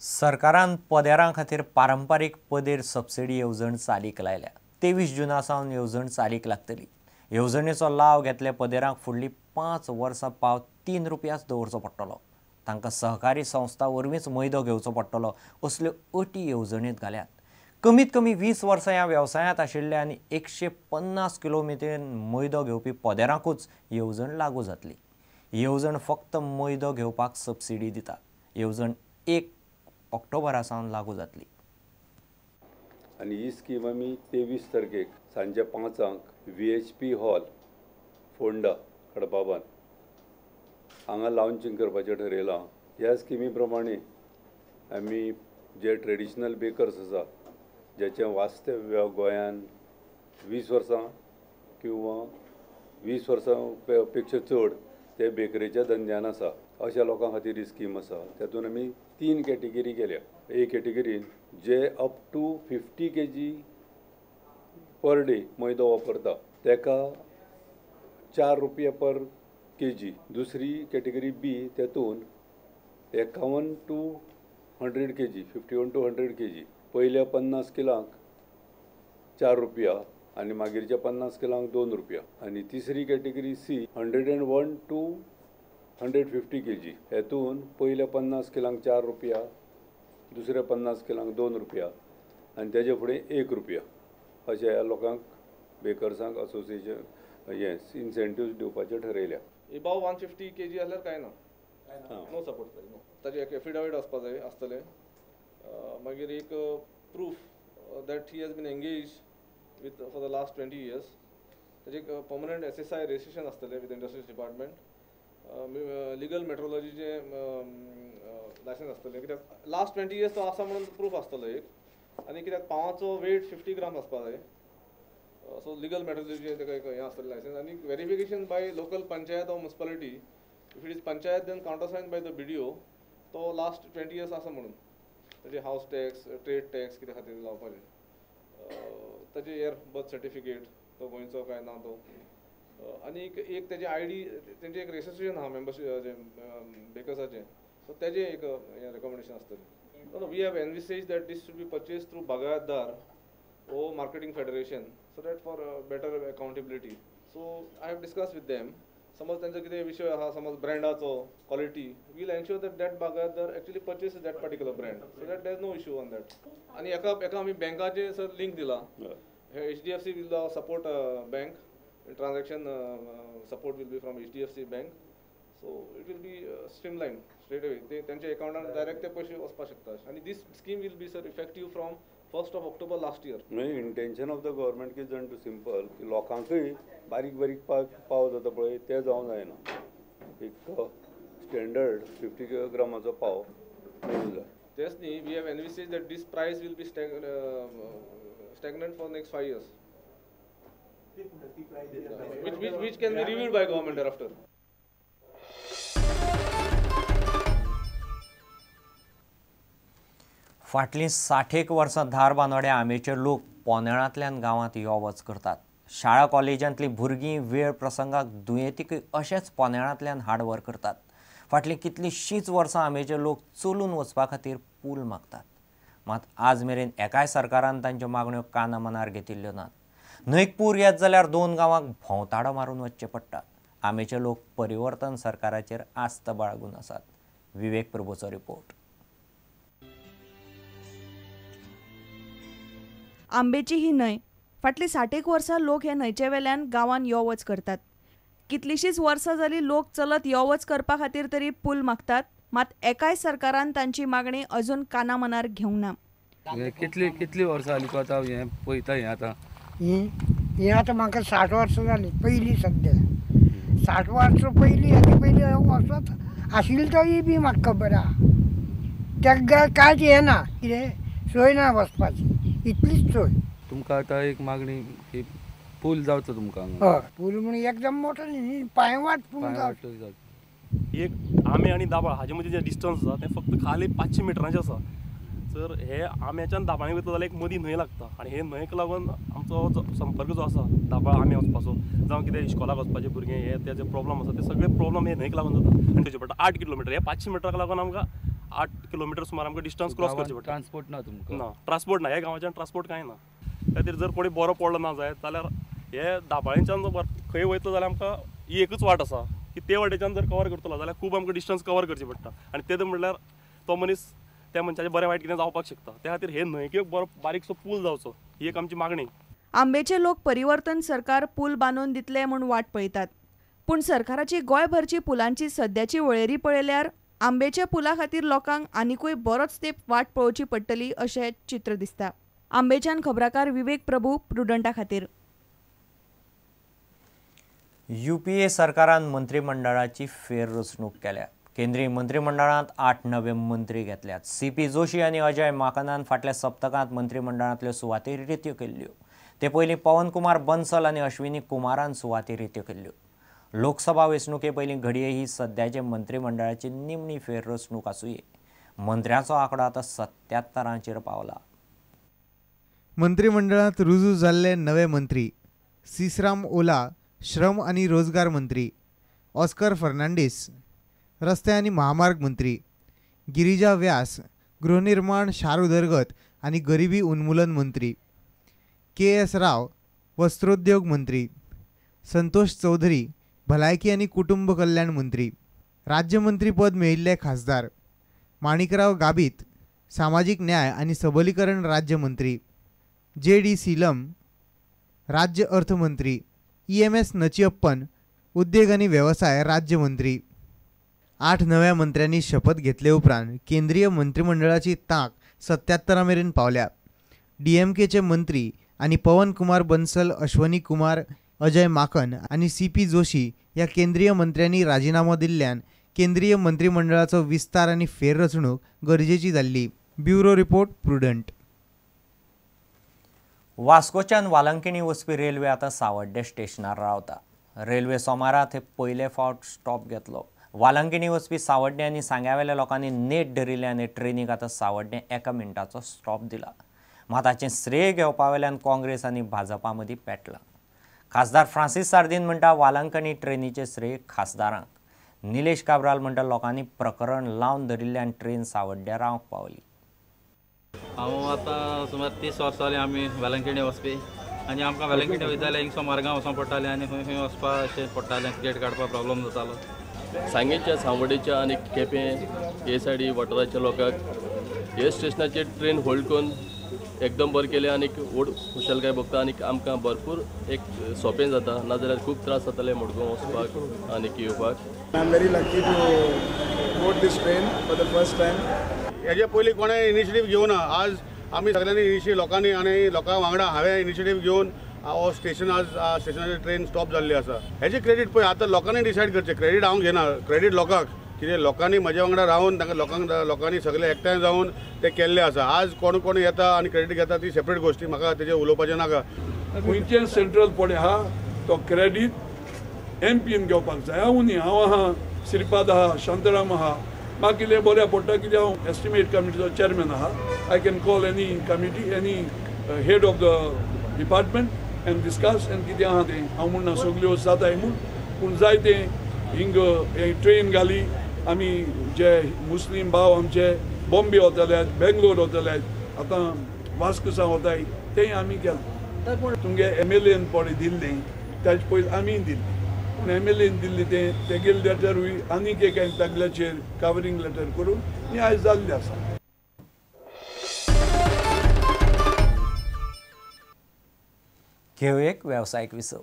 सरकारान पदेरां खातीर पारंपारीक पदेर सबसिडी येवजण चालीक लायल्या. 23 जुना सावन येवजण चालीक लागतली. येवजणेचो लाव घेतले पदेरांक फुडली 5 वर्सां पाव 3 रुपयाच दवरचो पडटलो. तांकां सहकारी संस्था वरवींच मैदो घेवचो पडटलो असल्यो अटी येवजणेंत घाल्यात. कमीत कमी 20 वर्सां ह्या वेवसायांत आशिल्ले आनी 150 किलो मेरेन मैदो घेवपी पदेरांकूच येवजण लागू जातली. येवजण फक्त मैदो घेवपाक सबसिडी दिता. येवजण 1 ऑक्टोबरा सावन लागू जातली. आनी ही स्कीम आमी 23 तारखेक सांजे 5 VHP hall Ponda खडपाबान हांगा लॉन्चिंग करपाचें ठरयलां. ह्या स्किमी प्रमाणे आमी जे ट्रेडिशनल बेकर्स आसा ज्याचें वास्तव्य गोंयान 20 वर्सां किंवा 20 वर्सां पेक्षा चड ते बेकरीच्या धंद्यान आसा अशा लोकां खातीर ही स्कीम आसा. तातूंत आमी 3 कॅटेगरी केल्या. एक कॅटेगरीन जे up to 50 kg per day मैदो वापरता ताका 4 रुपया पर केजी. दुसरी कॅटेगरी बी तातूंत 51 to 100 kg 51 to 100 kg पयल्या 50 किलांक 4 रुपया आनी मागीरच्या 50 किलांक 2 रुपया. आनी तिसरी कॅटेगरी सी 101 टू 150 केजी हेतून पयल्या 50 किलांक 4 रुपया, दुसऱ्या 50 किलांक 2 रुपया आनी तेजे फुडें 1 रुपया अशें ह्या लोकांक बेकर्सांक असोसिएशन हे इन्सेंटिव्स दिवपाचें ठरयल्या. एबाव 150 केजी आसल्यार कांय ना, नो सपोर्ट. ताजें एक एफिडेवीट आसपा जाय आसतलें, मागीर एक proof that he has been engage with for the last 20 years. ताजें एक पर्मनंट SSI registration आसतलें विथ इंडस्ट्रीज डिपार्टमेंट. लिगल मेट्रोलॉजीचें लायसन्स आसतलें, कित्याक लास्ट 20 इयर्स तो आसा म्हणून प्रूफ आसतलो एक. आनी कित्याक पावाचो वेट 50 ग्राम आसपा जाय, सो लिगल मेट्रोलॉजीचें ताका एक हें आसतलें लायसन्स. आनी verification by local panchayat or municipality. If it is panchayat then countersign by the BDO तो लास्ट 20 इयर्स आसा म्हणून. ताजे हावस टॅक्स, ट्रेड टॅक्स कितें खातीर लावपाचें, ताजे एयर बर्थ सर्टिफिकेट तो गोंयचो काय ना तो. आनी एक तेजे आयडी तेंचें एक रजिस्ट्रेशन आहा मेंबरशीप बेकर्साचें, सो तेजें एक हें रेकमेंडेशन आसतलें. We have envisage that this should be purchase through बागायतदार or marketing federation so that for better accountability. So I have discuss with them. समज तेंचो कितें विशय आहा, समज ब्रँडाचो quality, we'll ensure that that बागायतदार actually purchase that particular brand so that there is no issue on that. आनी एका एका आमी बँकाचें सर लिंक दिलां, HDFC will support bank transaction, support will be from HDFC bank, so it will be streamline straight away. ते तेंच्या अकाउंटान direct ते पयशे वचपाक शकता. आनी this scheme will be sir effective from 1st of October last year. म्हणजे intention of the government कितें जाण टू सिंपल की लोकांकूय बारीक बारीक पाव जाता पळय ते जावंक जायना, एक स्टँडर्ड 50 ग्रामाचो पाव मेळूंक जाय. तेच न्ही, we have envisage that this price will be stagnant for next 5 years, which can be reviewed by government thereafter. फाटलीं 60 वर्सां धारबांदोड्या आंबेचे लोक पोनेळांतल्यान गांवांत यो वच करतात. शाळा कॉलेजांतलीं भुरगीं वेळ प्रसंगाक दुयेंतीकय अशेंच पोनेळांतल्यान हाडव्हर करतात. फाटलीं कितलींशींच वर्सां आंबेचे लोक चलून वचपा खातीर पूल मागतात, मात आज मेरेन एकाय सरकारान तांच्यो मागण्यो काना मनार घेतिल्ल्यो नात. न्हंयक पूर येत जाल्यार 2 गांवांक भोंवताडो मारून वचचें पडटा. आंबेचे लोक परिवर्तन सरकाराचेर आस्त बाळगून आसात. विवेक प्रभूचो रिपोर्ट. आंबेची ही न्हंय फाटलीं 60 वर्सां लोक हे न्हंयचे वेल्यान गांवान यो वच करतात. कितलींशींच वर्सां जालीं लोक चलत यो वच करपा खातीर तरी पूल मागतात, मात एकाय सरकारान तांची मागणी अजून काना मनार घेवंक ना. कितली कितली वर्सां जालीं तुका आतां हें पळयता हें आतां हें आतां म्हाका 60 वर्सां जालीं. पयलीं सद्या 60 वर्सां पयलीं हाचे पयलीं वचत आशिल्लो तोय बी म्हाका खबर आहा. ताका कांयच हें ना, कितें सोय ना वचपाची, इतलीच सोय. तुमकां आतां एक मागणी की पूल जावचो तुमकां? हय, पूल म्हणून एकदम मोठो न्ही, पांयवाट पूल जावचो. एक आंबे आनी दाबाळ हाजे मदीं जें डिस्टन्स आसा तें फक्त खाली 500 मिटरांचें आसा. तर हे आंब्याच्यान दाबाळे वयतलो जाल्यार एक मदीं न्हंय लागता आनी हे न्हंयक लागून आमचो जो संपर्क जो आसा दाबाळ आंबे वचपाचो, जावं कितें इश्कोलाक वचपाचें भुरगें, हे ते जे प्रॉब्लम आसा ते सगळे प्रॉब्लम हे न्हंयक लागून जाता. आनी तेजे पडटा 8 किलोमिटर, हे 500 मिटराक लागून आमकां 8 किलोमिटर सुमार आमकां डिस्टन्स क्रॉस करचें पडटा. ट्रान्सपोर्ट ना तुमकां? ना, ट्रान्सपोर्ट ना, ह्या गांवाच्यान ट्रान्सपोर्ट कांय ना. त्या खातीर जर कोणी बरो पडलो ना जायत जाल्यार हे दाबाळेच्यान जर खंय वयतलो जाल्यार आमकां ही एकूच वाट आसा की ते वाटेच्यान जर कवर करतलो जाल्यार खूब आमकां डिस्टन्स कवर करचें पडटा आनी तें म्हणल्यार तो मनीस त्या मनशाचें बरें वायट कितें जावपाक शकता. त्या खातीर हे न्हंयेक एक बरो बारीकसो पूल जावचो ही एक आमची मागणी. आंबेचे लोक परिवर्तन सरकार पूल बांदून दितले म्हूण वाट पळयतात, पूण सरकाराची गोंयभरची पुलांची सद्याची वळेरी पळयल्यार आंबेच्या पुला खातीर लोकांक आनिकूय बरोच तेंप वाट पळोवची पडटली अशें चित्र दिसता. आंबेच्यान खबराकार विवेक प्रभू, प्रुडंटा खातीर. यूपीए सरकारान मंत्रिमंडळाची फेररचणूक केल्या. केंद्रीय मंत्रिमंडळांत 8 नवे मंत्री घेतल्यात. सीपी जोशी आनी अजय माकनान फाटल्या सप्तकांत मंत्रिमंडळांतल्यो सुवाती रित्यो केल्ल्यो. ते पयलीं पवन कुमार बन्सल आनी अश्विनी कुमारान सुवाती रित्यो केल्ल्यो. लोकसभा वेंचणुके पयलीं घडये ही सद्याचे मंत्रिमंडळाची निमणी फेररचणूक आसुये. मंत्र्यांचो आंकडो आतां 77 पावला. मंत्रिमंडळांत रुजू जाल्ले नवे मंत्री सीसराम ओला, श्रम आनी रोजगार मंत्री, ऑस्कर फर्नांडीस, रस्ते आनी महामार्ग मंत्री, गिरिजा व्यास, गृहनिर्माण शार उदरगत आनी गरिबी उन्मूलन मंत्री, के.एस. राव, वस्त्रोद्योग मंत्री, संतोष चौधरी, भलायकी आनी कुटुंब कल्याण मंत्री, राज्यमंत्रीपद मेळिल्ले खासदार माणिकराव गाबीत, सामाजीक न्याय आनी सबलीकरण राज्यमंत्री, जे.डी. सीलम, राज्य अर्थमंत्री, ई.एम.एस. नचियप्पन, उद्देग आनी वेवसाय राज्यमंत्री. 8 नव्या मंत्र्यांनी शपथ घेतले उपरांत केंद्रीय मंत्रिमंडळाची तांक 77 मेरेन पावल्या. डीएमकेचे मंत्री आनी पवन कुमार बन्सल, अश्वनी कुमार, अजय माकन आनी सीपी जोशी ह्या केंद्रीय मंत्र्यांनी राजिनामो दिल्ल्यान केंद्रीय मंत्रिमंडळाचो विस्तार आनी फेररचणूक गरजेची जाल्ली. Bureau report, Prudent. वास्कोच्यान वालंकिणी वचपी रेल्वे आतां सावड्डे स्टेशनार रावता. रेल्वे सोमारा थंय पयले फावट स्टॉप घेतलो. वालंकिणी वचपी सावड्डे आनी सांग्यावेल्या लोकांनी नेट धरिल्ल्यान ट्रेनीक आतां सावड्डे 1 मिनटाचो स्टॉप दिला. मात हाचें श्रेय घेवपा वेल्यान काँग्रेस आनी भाजपा मदीं पेटलां. खासदार फ्रांसीस सार्दीन म्हणटा वालंकणी ट्रेनीचें श्रेय खासदारांक. निलेश काब्राल म्हणटा लोकांनी प्रकरण लावन धरिल्ल्यान ट्रेन सावड्ड्या रावंक पावली. हांव आतां सुमार 30 वर्सां जालीं आमी वेलंकिणी वचपी आनी आमकां वेलंकिणी वयता जाल्यार हिंगसो मार्गां वचोंक पडटालें आनी खंय खंय वचपा अशें पडटालें, तिकेट काडपाक प्रॉब्लम जातालो. सांगेच्या, सांवड्डेच्या आनी केपें हे सायडी वाठाराच्या लोकांक हे स्टेशनाचेर ट्रेन होल्ड करून एकदम बरें केलें आनी व्हड खुशालकाय भोगता आनी आमकां भरपूर एक सोंपें जाता, नाजाल्यार खूब त्रास जाताले मडगांव वचपाक आनी येवपाक. I am very lucky to board this train for the first time. हेजे पयलीं कोणें इनिशिएटीव घेवना, आज आमी सगळ्यांनी इनिशिएटीव लोकांनी आनी लोकां वांगडा हांवें इनिशिएटीव घेवन हो स्टेशन आज स्टेशनाचेर ट्रेन स्टॉप जाल्ली आसा. हेजें क्रेडीट पळय आतां लोकांनी डिसायड करचें. क्रेडीट हांव घेना, क्रेडीट लोकांक, कितें लोकांनी म्हज्या वांगडा रावन तांकां लोकांक लोकांनी सगळे एकठांय जावन तें केल्लें आसा. आज कोण कोण येता आनी क्रेडीट घेता ती सेपरेट गोश्टी, म्हाका तेजेर उलोवपाचें नाका. खंयचें सेंट्रल पळय आहा तो क्रेडीट एमपीन घेवपाक जाय. हांव न्ही, हांव आहा, श्रीपाद आहा, शांताराम आहा, म्हाका कितें बऱ्या पडटा कित्याक हांव एस्टिमेट कमिटीचो चेअरमॅन आहा. I can call any committee, any head of the department and discuss and कितें आहा तें. हांव म्हणना सगल्यो जाताय म्हूण, पूण जाय तें हिंग ट्रेन घाली. आमी जे मुस्लीम भाव आमचे बॉम्बे वताले, बेंगलोर वताले, आतां वास्को सावन वताय, तेंय आमी केलें. पूण तुमगे एम.एल.एन पळय दिल्लें ताजे पयलीं आमी दिल्लें, पूण एम.एल.एन दिल्लें तें तेगेले लेटरूय आनीक एक तागल्याचेर कवरींग लेटर करून हें आयज जाल्लें आसा. घेवं एक वेवसायीक विसव.